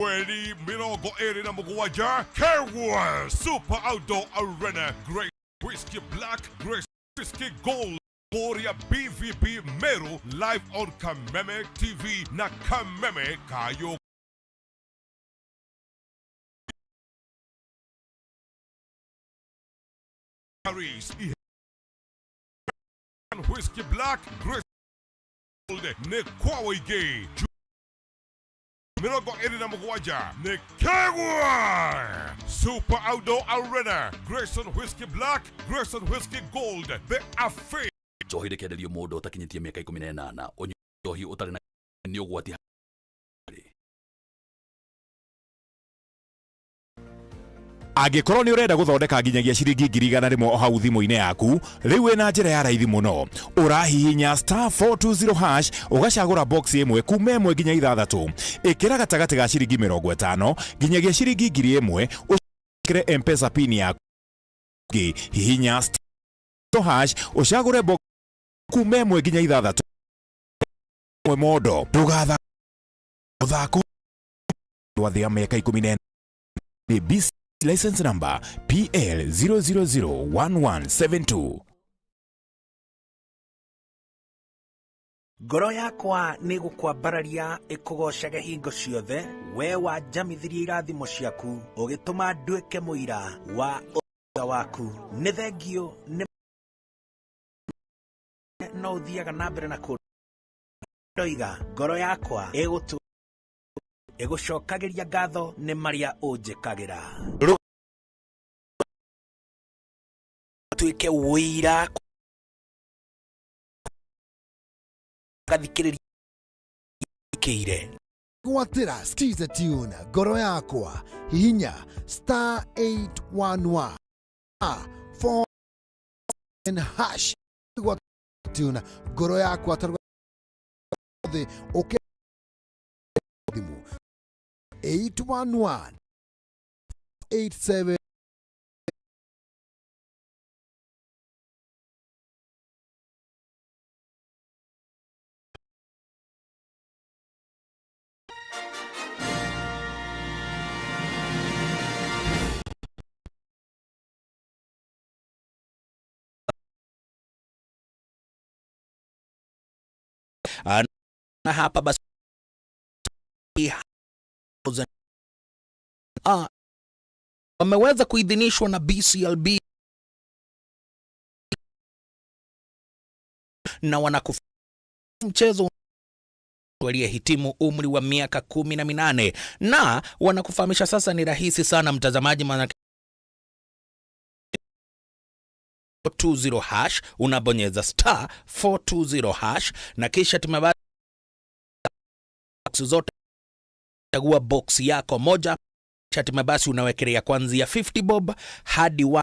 Mweri 27 Kegwa Super Outdoor Arena. Great Whiskey Black, Great Whiskey Gold. Korea BVB Meru live on Kameme TV na Kameme Kayo. Paris Whiskey Black, Great Gold ne Kwawaige 27 ne Kegwa Super Outdoor Arena. Grayson Whiskey Black, Grayson Whiskey Gold, The Affair. Njohi ndĩkĩenderio mũndũ ũtakinyĩtie mĩaka 18. Ũnyui njohi ũtarĩ na nĩ ũgwati harĩ. Angĩkorwo nĩ ũrenda gũthondeka nginyagia ciringi 100,000 o hau thimũ-inĩ yaku, rĩu wĩna njĩra ya raithi mũno. Ũrahihinya star 420 hash, ũgacagũra box ĩmwe kuma ĩmwe nginya ithathatũ. Ĩkĩra gatagatĩ ga ciringi 50 nginyagia ciringi 1,000, ũcikĩre M-Pesa pin yaku. Hihinya star hash, ũcagũre box kuma ĩmwe nginya ithathatũ. Ĩmwe mondo ndũgatha mũthako rwa thĩ ya mĩaka 14. BC license number PL 0001172. Ngoro yakwa nĩ gũkwambararia ĩkũgocage hingo ciothe, we wanjamithirie irathimo ciaku, ũgĩtũma nduĩke mũira wa ũthinga waku. Nĩ thengio nĩ no ũthiaga na mbere na kũndoiga, ngoro yakwa ĩgũtu ĩgũcokagĩria ngatho nĩ marĩa ũnjĩkagĩra. Tuĩke ũira gathikĩrĩria kĩire. Gwatĩra Skiza tune ngoro yakwa, hihinya star 811 4 hash. Gwatĩra tune ngoro yakwa tarũga thĩ ũke thimũ 811 87. Na hapa basi wameweza kuidhinishwa na BCLB na wanakufa mchezo waliyehitimu umri wa miaka 18, na wanakufahamisha sasa ni rahisi sana mtazamaji, maana 20 hash unabonyeza star 420 hash na kisha tumebaki zote, chagua box yako moja, kisha basi unawekelea kuanzia 50 bob hadi wa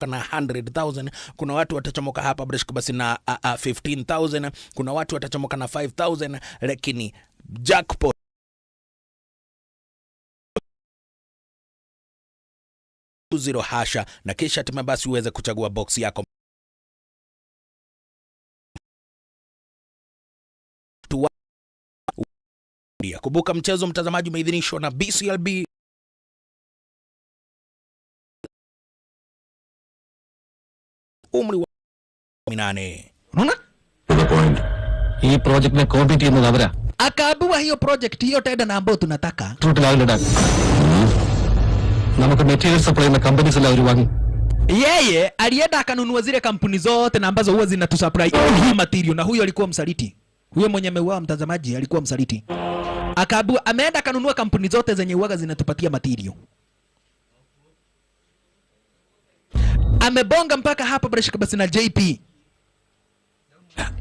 na 100,000. Kuna watu watachomoka hapa Breshko basi na 15,000, kuna watu watachomoka na 5,000, lakini jackpot 0 hasha na kisha tuma basi uweze kuchagua box yako. Kumbuka mchezo mtazamaji umeidhinishwa na BCLB umri wa 8. Unaona? Point. ഈ പ്രോജക്റ്റിനെ കോമ്പീറ്റ് ചെയ്യുന്നത് അവരാ. Akaambiwa hiyo project hiyo tenda na ambayo tunataka റൂട്ടിലാവില്ലടാ. നമുക്ക് material supply ചെയ്യുന്ന കമ്പനീസ് എല്ലാം അവർ വാങ്ങി. Yeye alienda akanunua zile kampuni zote na ambazo huwa zinatusupply hii material, na huyo alikuwa msaliti. Huyo mwenye ameuawa mtazamaji alikuwa msaliti. Akaambiwa ameenda akanunua kampuni zote zenye huwaga zinatupatia material. Amebonga mpaka hapa bila basi na JP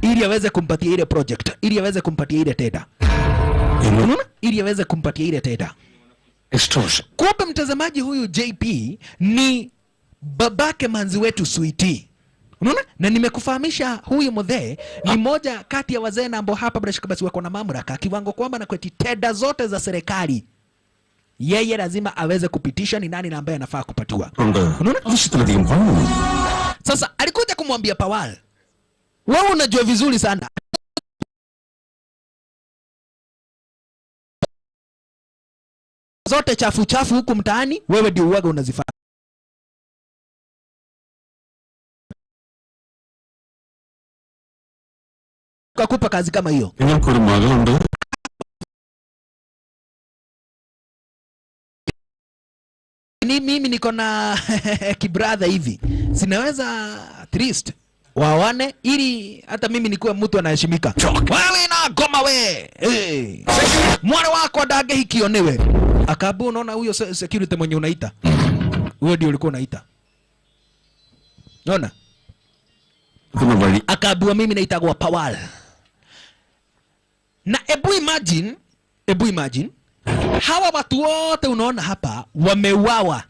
ili aweze kumpatia ile project, ili aweze kumpatia ile tenda. Unaona? Ili aweze kumpatia ile tenda. Extortion. Kumbe mtazamaji, huyu JP ni babake manzi wetu Sweetie. Unaona? Na nimekufahamisha huyu mzee ni moja kati ya wazee na ambao hapa bila shaka basi wako na mamlaka kiwango kwamba na kweti tenda zote za serikali yeye lazima aweze kupitisha ni nani na ambaye anafaa kupatiwa. ഉണ്ട്. Unaona? ആവശ്യത്തിലധികം പണവും. Sasa alikuja kumwambia Pawal, Wewe unajua vizuri sana. Zote chafu chafu huku mtaani wewe ndio uwaga unazifanya. Kakupa kazi kama hiyo. നിങ്ങൾക്കൊരു മകളുണ്ട്. Ni mimi niko na kibradha hivi. Sinaweza at least wawane ili hata mimi nikuwe mtu anaheshimika. Wewe na goma we. Hey. Mwana wako ndangĩhikio niwe. Akabu unaona huyo security mwenye unaita. Huyo ndio ulikuwa unaita. Unaona? ക്കുന്ന വഴി Akaambiwa mimi naitagwa Pawal. Na ebu imagine hawa watu wote unaona hapa wameuawa.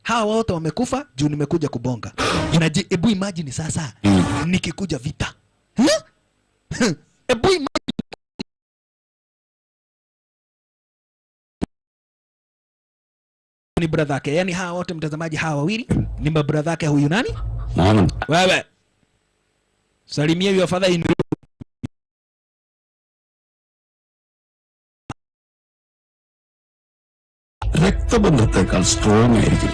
Hawa wote wamekufa juu nimekuja kubonga. Na je, ebu imagine sasa nikikuja vita. Huh? Ebu imagine ni brother yake. Yani hawa wote mtazamaji, hawa wawili ni mabrother yake huyu nani? Maman. Wewe. Salimia your father in law. രക്തബന്ധത്തെക്കാൾ സ്ട്രോങ് ആയിരിക്കും.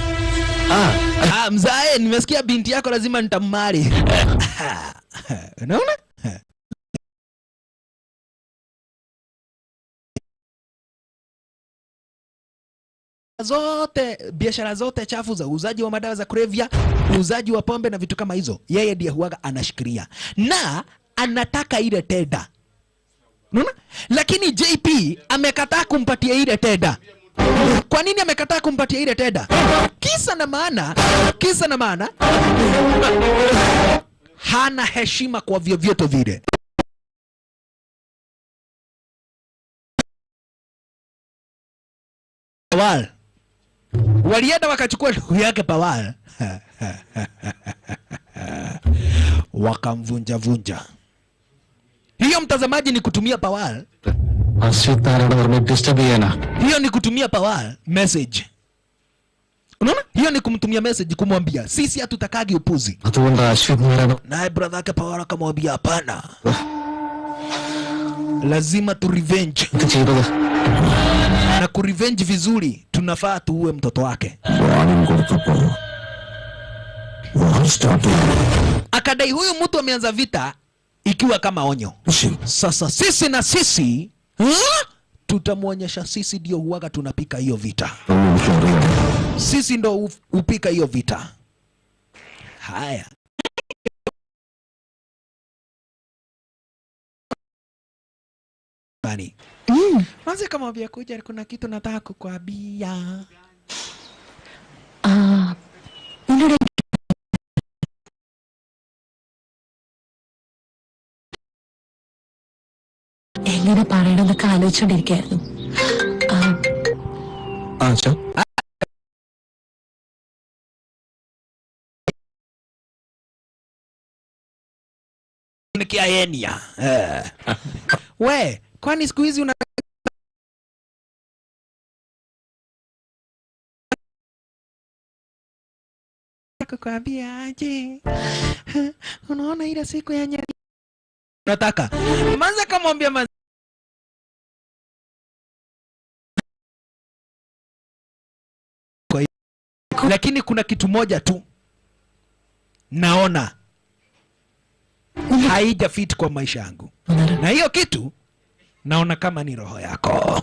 Ah, mzae, nimesikia binti yako lazima nitammarry. Unaona? Zote biashara zote chafu za uuzaji wa madawa za kulevya, uuzaji wa pombe na vitu kama hizo, yeye ndiye huaga anashikilia na anataka ile tenda. Unaona? Lakini JP amekataa kumpatia ile tenda. Kwa nini amekataa kumpatia ile tenda? Kisa na maana hana heshima kwa vyovyote vile. Pawal. Walienda wakachukua ndugu yake Pawal. Wakamvunja vunja. Hiyo mtazamaji ni kutumia Pawal. Ashwath Narayana വർമ്മയെ disturb ചെയ്യാനാ. Hiyo ni kutumia Pawal message. Unaona? Hiyo ni kumtumia message kumwambia sisi hatutakagi upuzi. അതുകൊണ്ട് അശ്വത് Narayana Naye brother yake Pawal akamwambia hapana. Lazima tu revenge. ഇത് ചെയ്തത് Na ku revenge vizuri tunafaa tuue mtoto wake. Warning കൊടുത്തപ്പോ war start ചെയ്തു. Akadai huyu mtu ameanza vita ikiwa kama onyo. ശരി. Sasa sisi na sisi, tutamwonyesha sisi ndio huwaga tunapika hiyo vita. എനിക്കറിയാം. Sisi ndo upika hiyo vita. Haya. Bani. Manze kama vya kuja kuna kitu nataka kukuambia. നിന്നോട് എങ്ങനെ പറയണമെന്നൊക്കെ ആലോചിച്ചോണ്ടിരിക്കായിരുന്നു. Nikiaenia. We, kwani siku hizi una kukwambia aje? Unaona ile siku ya nyeri nataka manza kamwambia manza lakini kuna kitu moja tu naona haija fit kwa maisha yangu, na hiyo kitu naona kama ni roho yako.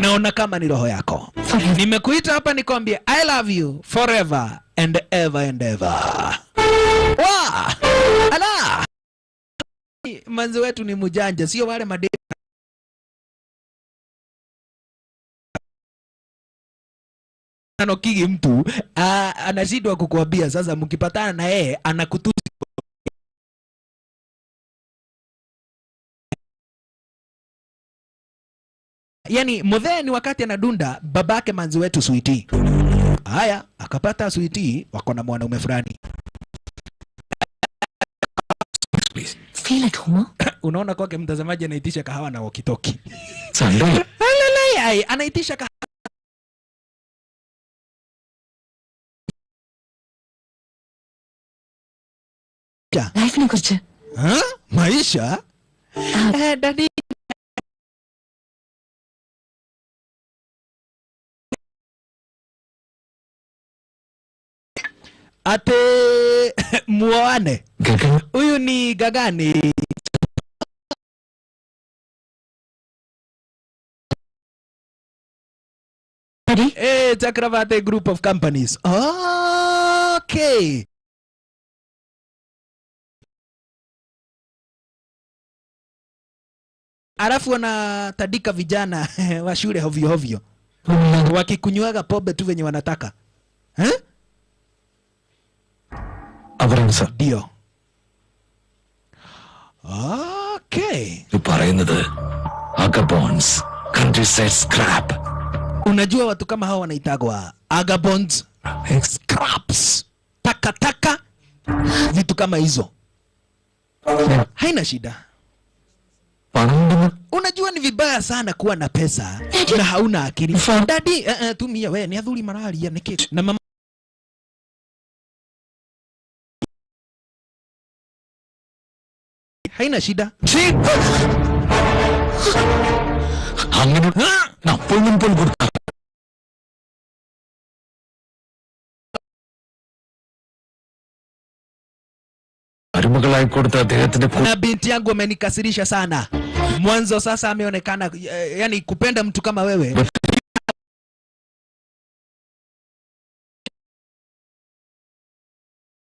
Naona kama ni roho yako. Nimekuita hapa nikwambie I love you forever and ever and ever. Wa! Ala! Manzi wetu ni mjanja, sio wale made anokigi mtu, anashindwa kukuambia. Sasa mkipatana na yeye anakutusi. Yani mudhee ni wakati anadunda babake manzi wetu Sweetie. Haya, akapata Sweetie wako na mwanaume fulani. Please. Feel at home. Unaona kwake mtazamaji anaitisha kahawa na walkie-talkie. Sunday. Alelei, anaitisha kahawa ലൈഫിനെ കുറിച്ച്. Huh? Maisha? Eh, daddy. Ate muoane. Gagan Huyu ni Gagani. Daddy. Eh, Chakravarti Group of Companies. Okay. Alafu wanatandika vijana wa shule hovyo hovyo wakikunywaga pombe tu venye wanataka, eh? അവരാണ് sir. Ndio. Okay. പറയുന്നത് അഗബോൺസ്, country side scrap. Unajua watu kama hao wanaitagwa agabonds, scraps, takataka, vitu kama hizo. Haina shida. പണം Unajua ni vibaya sana kuwa na pesa na hauna akili. Daddy, tumia we ni athuri mararia niki na mama. Haina shida. അങ്ങനെ അപ്പോയിന്റ്മെന്റ് പോലും കൊടുക്കാം. മരുമകളായി കൊടുത്ത അദ്ദേഹത്തിന്റെ Na binti yangu amenikasirisha sana. Mwanzo sasa ameonekana yani kupenda mtu kama wewe